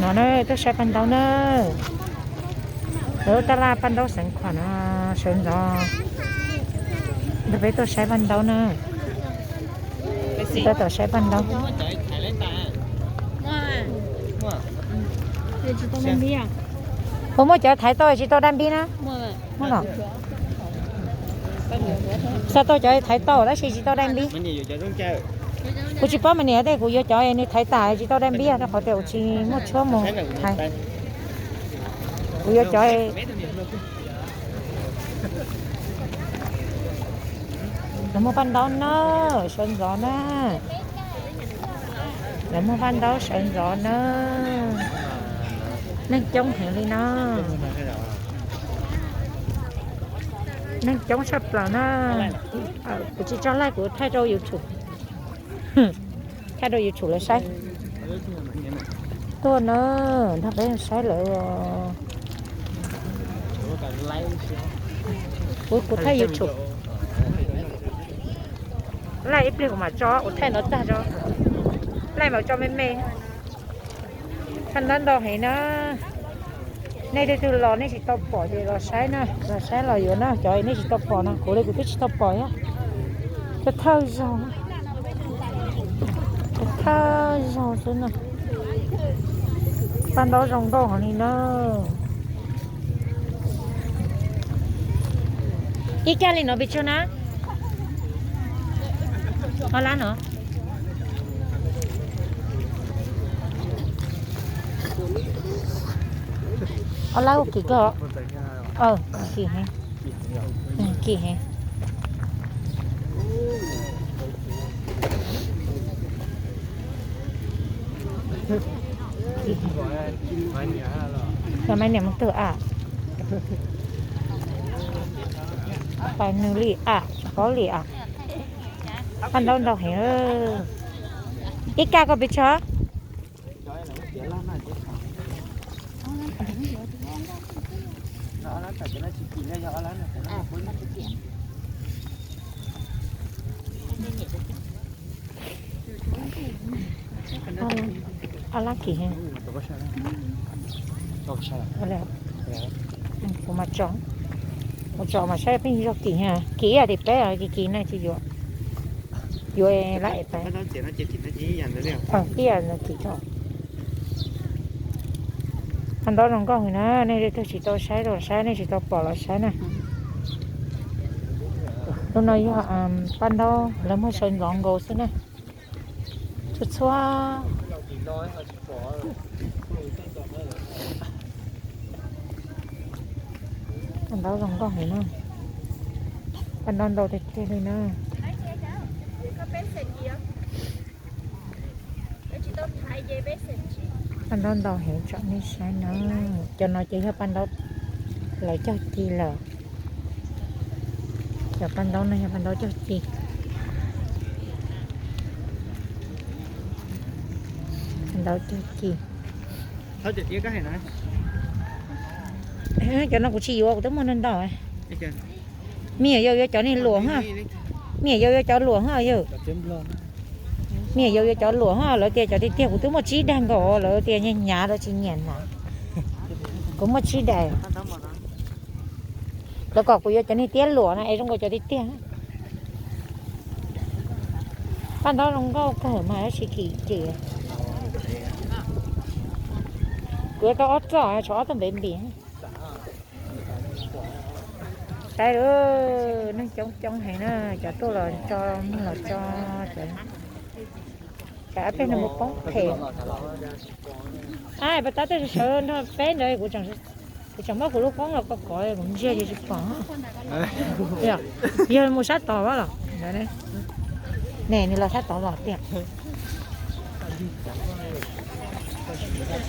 No na, tuaj saib paj ntaub na. Lawv tab laj paj ntaub xeev khuam no, sawv ntxov nrog peb tuaj saib paj ntaub na. Tab tom saib paj ntaub. Puas muaj cov thaiv tau tsis tau daj npib na? Muaj los? Xav tau cov thaiv tau tab sis tsis tau daj npib. Kuv tsis paub mas niam tej, kuv yuav cov nws thaiv tas tsis tau daj npib rau qhov tias kuv tsis muaj tshuab mus thaiv. Kuv yuav cov Lawv muaj paj ntaub na, sawv ntxov na. Lawv muaj paj ntaub sawv ntxov na. Neeg coob heev li no. Neeg coob tshaj plaws na. Kuv tsis tso like, kuv thaij rau YouTube. Thaij rau YouTube lawv saib. Tuaj na, nrog peb saib lawv. Kuv, kuv thaij YouTube. Laij ib pliag kuv mam tso, kuv thaij no tag tso. Laij mam tso me me. Paj ntaub ntau heev na. Nej leej twg los nej tsis tau pom ces los saib na, los saib los yuav na, cov nej tsis tau pom no, kuv li kuv twb tsis tau pom thiab. Cov thawj zaug, cov thawj zaug xwb na. Paj ntaub zoo nkauj heev li na. Ib kag li no pes tsawg na? Ob lab no? Ob lab ua kim kawg. Kim heev. Kim heev. Maiv niam mus twg a? Pais nws li a, paub li a. Paj ntaub ntau heev. Ib kag koj pes tsawg? Ob lab kim heev. Kuv mam tsom, kuv tsom mas saib pheej yog kim, kim ib yam li peb, kim kim na tsis yuav, yuav lab es peb. Ib yam kim tso. Paj ntaub zoo nkauj heev na, nej leej twg tsis tau saib los saib, nej tsis tau pom los saib na. Lub no yog paj ntaub lawv muag sawv ntxov nkaus xwb na. Txhua txhua. Paj ntaub zoo nkauj heev na. Paj ntaub ntau tiag tiag li na. Paj ntaub ntau heev tsom nej saib na. Cov no ces yog paj ntaub lawv cog ci lawm. Cov paj ntaub no yog paj ntaub cog ci. Paj ntaub cog ci. Cov no kuv tsis yuav, kuv twb muaj ntau ntau. Me nyuam yaus yuav cov niag luam ha. Me nyuam yaus yuav cov luam ha yawg. Me nyuam yaus yuav cov luam ha, lawv tias cov tiag tiag kuv twb muaj tsib daim nkaus, lawv tias nyiam hnyav lawv tsis nyiam hnav. Kuv muaj tsib daim. Lawv kom kuv yuav cov niag tiab luam na es zoo nkaus cov tiag tiag. Paj ntaub zoo nkauj kawg mas tab sis kim ces. Kuv yuav tau ob txoj, tshuav ob txoj npev npis. Saib lawm, neeg coob coob heev na, cov tuaj los tso, muag los tso, cov ab peb no mus poob phem. Ab, pas tab tej sawv nrog peb ntawd, kuv tseem muab kuv lub koob los kov kov kuv ntsia ces tsis pom. Yog mus sab tod los? Ne, nws los sab tod los tiag.